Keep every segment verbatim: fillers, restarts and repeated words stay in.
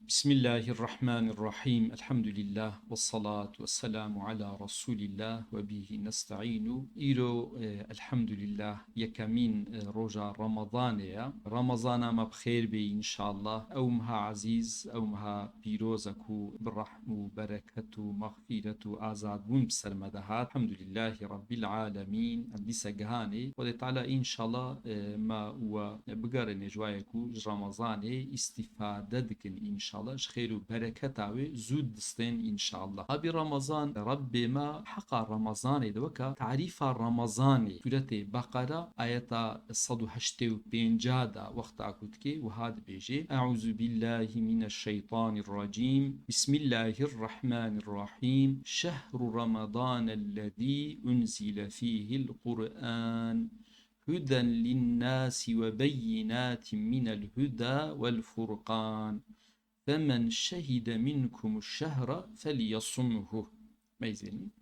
Bismillahirrahmanirrahim. Elhamdülillah ve salatu ve selamu ala Resulillah ve bihi nesta'inu. Îro, e, elhamdülillah, yekemîn, e, roja Ramazanê ye. Ramazana me bi xêr bê înşallah. Ew meha ezîz, ew meha pîroz e ku bi rehm û bereket û mexfîret û azadbûn bi ser me de hat. Elhamdülillahî Rabbil alemîn. Em dîse gihanê. Xwedê Teala înşallah, e, me we bigerîne ji wayê ku ji Ramazanê îstîfade dikin înşallah. Ji xêr û bereketa wê zû distên înşallah. Abî Ramazan, Rebbê me heqa Ramazanê de weke tarîfa Ramazanê. Sûretê Beqera, ayeta sed û heştê û pênca de wexta ku dikê, wiha dibêjê: Eûzubillahî mineşşeytanirracîm. Bismillahirrahmanirrahîm. Şehru Ramadanellezî unzile fîhil Qur'an. Huden linnâsi ve beyinâtin minel huda vel furqan. Femen şehide minkumuş şehra felyasumhu. Meyzênin.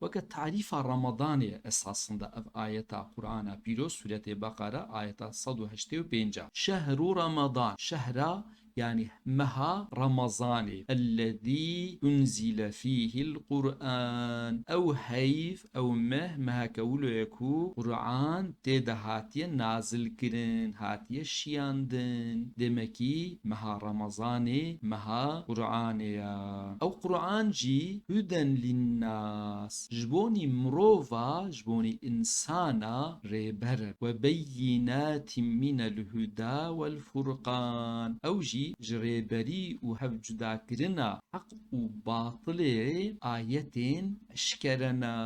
Weke tarîfa Ramadanê esasında ev ayeta Qur'ana pîroz, Sûretê Beqera, ayeta sed û heştê û pênc. Şehru Ramadan, şehra, yanî meha Ramazanê. Ellezî unzile fîhil Qur'an. Ew heyv, ew meh, meheke wilo ye ku Qur'an tê de hatiye nazil kirin, hatiye şiyandin. Demekî meha Ramazanê, meha Qur'anê ye. Ew Qur'an jî huden linnas, ji bonî mirova, ji bonî insana rêber e. Ve beyinatin minel huda vel furqan. Ew jî ji rêberî û hevcudakirina heq û batilê ayetên eşkere ne.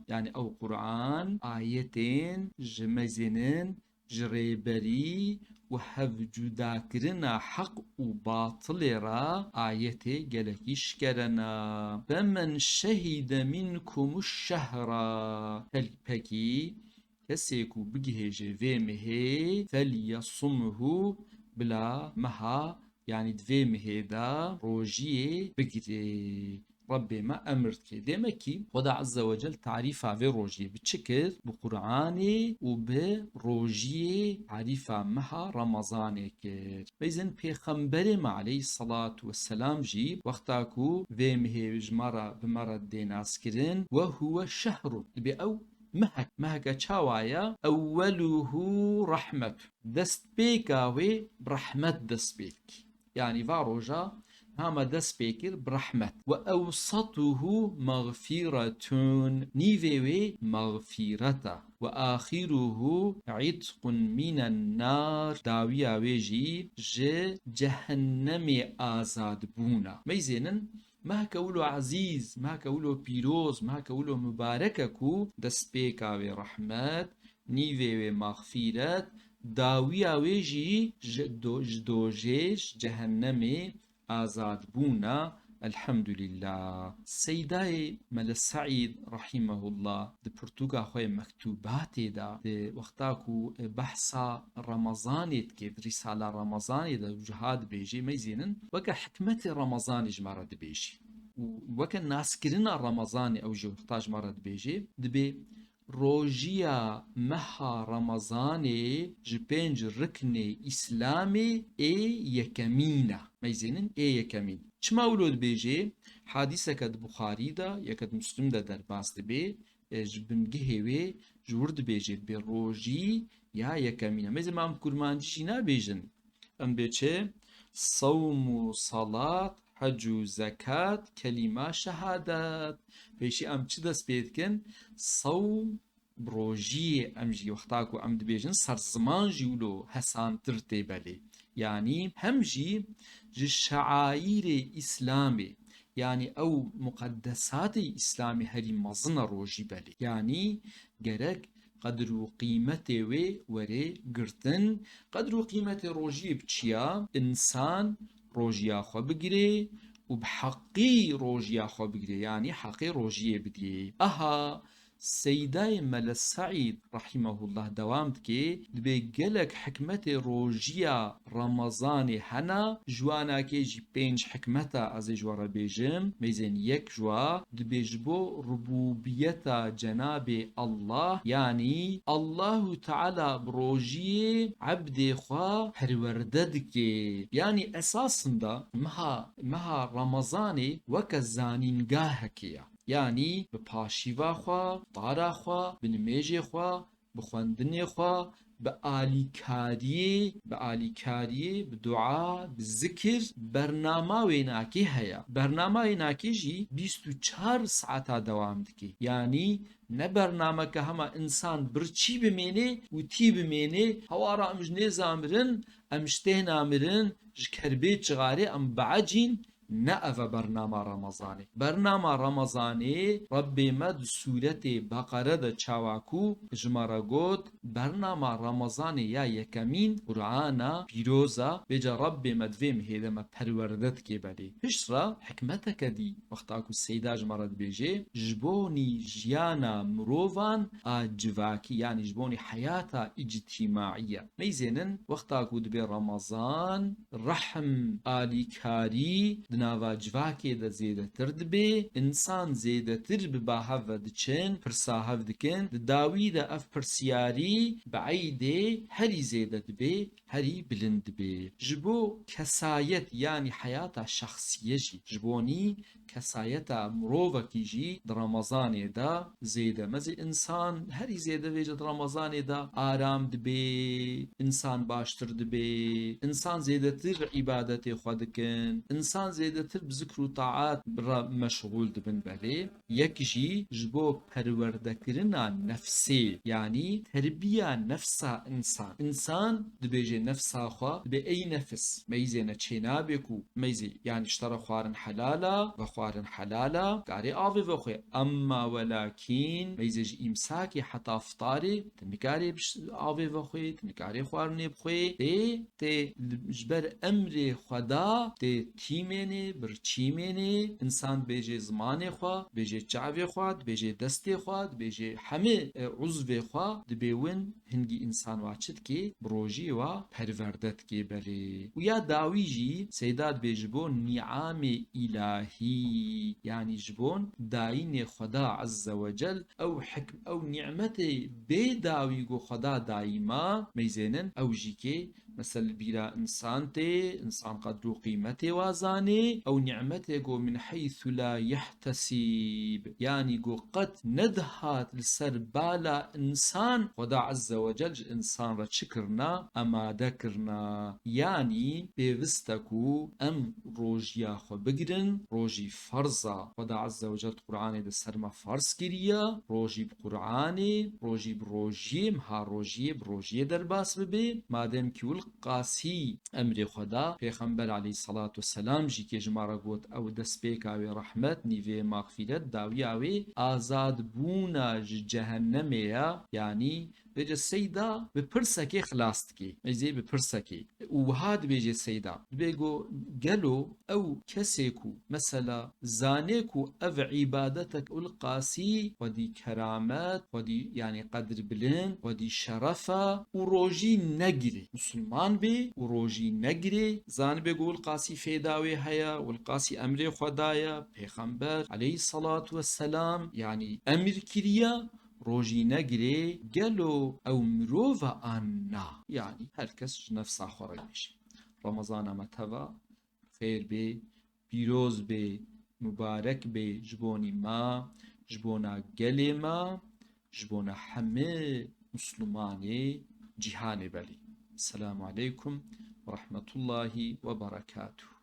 Yanî ew Qur'an ayetên ji mezênin, ji rêberî û hevcudakirina heq û batilê re ayetê gelekî eşkere ne. Femen şehide minkumuş şehra. Pel-, pekî kesê ku bigihêje vê mehê, felyasumhu, bila meha, yanî di vê mehê de rojiyê bigirê. Rebbê me emir dike. Demekî Xweda Azze ve Cel tarîfa vê rojiyê bi çi kir? Bi Qur'anê û bi rojiyê tarîfa meha Ramazanê kir. Meyzên Pêxemberê me aleyhissalatu vesselam jî wexta ku vê mehê ji me re, bi me re dê naskirin, ve huwe şehrun. Dibê ew mehek, meheke çawa ye? Ewweluhu rahmet. Destpêka wê bi rehmet dest pê dikî. Yanî va roja niha me dest pê kir bi rehmet. Ve ewsatuhu mexfîretun. Nîvê wê mexfîret e. Ve axiruhu itqun minen nar. Dawiya wê jî ji cehennemê azadbûn e. Meyzênin, meheke wilo ezîz, meheke wilo pîroz, meheke wilo mubarek e ku destpêka wê rehmet, nîvê wê mexfîret, dawiya wê jî ji do-, ji dojê, ji cehennemê azadbûn e. Elhamdulillah. Seydayê Mele Seîd rahimehullah di pirtûka xwe yê Mektûbatê de, di wexta ku behsa Remezanê dike, di Rîsala Remezanê de wiha dibêje, meyzênin, weke hikmetê Remezanê ji me re dibêje. Û weke naskirina Remezanê ew jî wexta ji me re dibêje, dibê rojiya meha Remezanê ji pênc riknê Îslamê ê yekemîn e. Meyzênin ê yekemîn. Çima wilo dibêje? Hadîseke di Buxarî de, yeke di Muslim de derbas dibe, e, ji bingehê wê ji wir dibêje, dibê rojî ya yekemîn e. Meyzê me em kurmancî jî nabêjin. Em bê çi? Sewm û salat, hec û zekat, kelîma şehadet. Pêşî em çi dest pê dikin? Sewm, bi rojiyê em jî wexta ku em dibêjin, ser ziman jî wilo hesantir tê belê. Yanî hem jî ji şaîrê Îslamê, yanî ew muqeddesatê Îslamê herî mezin e rojî belê. Yanî gerek qedir û qîmetê wê were girtin. Qedir û qîmetê rojiyê bi çi ya? Însan rojiya xwe bigire û bi heqî rojiya xwe bigire, yanî heqê rojiyê bidê. Aha, Seydayê Mele Seîd rahimehullah dewam dike, dibê gelek hikmetê rojiya Remezanê hene, ji wanakê jî pênc hikmeta ez ê ji we re bêjim. Meyzên yek ji wa dibê ji bo rububiyeta Cenabê Allah, yanî Allahu Teala bi rojiyê ebdê xwe perwerde dike. Yanî esasında meha, meha Remezanê weke zanîngahekê ya. Yanî bi paşîva xwe, tara xwe, bi nimêjê xwe, bi xwendinê xwe, bi alîkariyê, bi alîkariyê, bi dua, bi zikir, bernama wênakê heye. Bernama wênakê jî bîst û çar saeta dewam dike. Yanî ne bernameke hema însan birçî bimênê û tî bimênê, hewara em ji nêza mirin, em ji têhna mirin, ji kerbê çixarê em biecîn, ne ev e bernama Remezanê. Bernama Remezanê Rebbê me di sûretê Beqere de çawa ku ji me re got, bernama Remezanê ya yekemîn Qur'ana pîroz e, vêca Rebbê me di vê mihê de me perwerde dike belê. Pişt re hikmeteke dî, wexta ku Seyda ji me re dibêje, ji bonî jiyana mirovan a civakî, yanî ji bonî heyata îctîmaî ye. Meyzênin, wexta ku dibe Remezan, rehm, alîkarî di nava civakê de zêdetir dibe, însan zêdetir bi ba hev ve diçin, pirsa hev dikin, di dawî de ev pirsiyarî bi eydê herî zêde dibe, herî bilind dibe. Ji bo kesayet, yanî heyata şexsiye jî, ji bonî kesayeta mirovekî jî di Remezanê de zêde. Mezê însan herî zêde vêce di Remezanê de aram dibe, însan baştir dibe, însan zêdetir îbadetê xwe dikin, însan zêdetir bi zikr û taat re meşxûl dibin belê. Yek jî ji bo perwerdekirina nefsê, yanî terbiya nefsa însan. Însan dibêje nefsa xwe, dibê ey nefs, meyzê ne çênabe ku meyzê, yanî ji te re xwarin helal a, vexwarin helal a, karê avê vexwe. Emma welakîn, meyzê ji îmsakê heta iftarê, tu nikarê biş-, avê vexwe, tu nikarê xwarinê bixwe. Tê, tê li, ji ber emrê Xweda tê tîmênê, birçîmênê. Însan dibêje zimanê xwe, dibêje çavê xwe, dibêje destê xwe, dibêje hemî, e, uzvê xwe, dibê win hingî însan wa çi dikê, bi rojiyê wa perwerde dikê belê. Û ya dawî jî Seyda dibê ji bo nîamê îlahî, yanî ji bon dayînê Xweda Azze ve Cel, ew hikm-, ew nîmetê bê dawî ku Xweda dayî ma, meyzênin, ew jî kê, mesela li bîra însan tê, însan qedr û qîmetê wa zanê, ew nîmetê ku min heythu la yehtesîb, yanî ku qet nedihat li ser bala însan, Xweda Azze ve Cel ji însan re çi kirina, emade kirina. Yanî pêwist e ku em rojiya xwe bigirin, rojî ferz e. Xweda Azze ve Cel di Qur'anê de ser me ferz kiriye, rojî bi Qur'anê, rojî bi rojiyê, meha rojiyê, bi rojiyê derbas bibe. Madem ki Wil Qasî emrê xwe da, Pêxember aleyhisselatu vesselam jî kê ji me re got, ew destpêka wê rehmet, nîvê mexfîret, dawiya wê azadbûna ji cehennemê ye, yanî vêce Seyda bi pirsekê xilas dikê. Meyzê bi pirsekê. Û wiha dibêje Seyda, dibê go, gelo ew kesê ku, mesela, zanê ku ev îbadetek Ul Qasî xwedî keramet, xwedî, yanî qedir bilind, xwedî şeref e û rojî negirê. Musulman bê û rojî negirê, zanibê ku Ul Qasî fêda wê heye, Ul Qasî emrê Xweda ye, Pêxember aleyhisselatu vesselam, yanî emir kiriye, rojî negirê, gelo ew mirov e an na? Yanî her kes ji nefsa xwe re dibêje. Remezana me teva, xêr bê, pîroz bê, mubarek bê ji bonî me, ji bona gelê me, ji bona hemî Muslumanê cîhanê belê. Selamu aleykum ve rahmetullahi ve berekatuhu.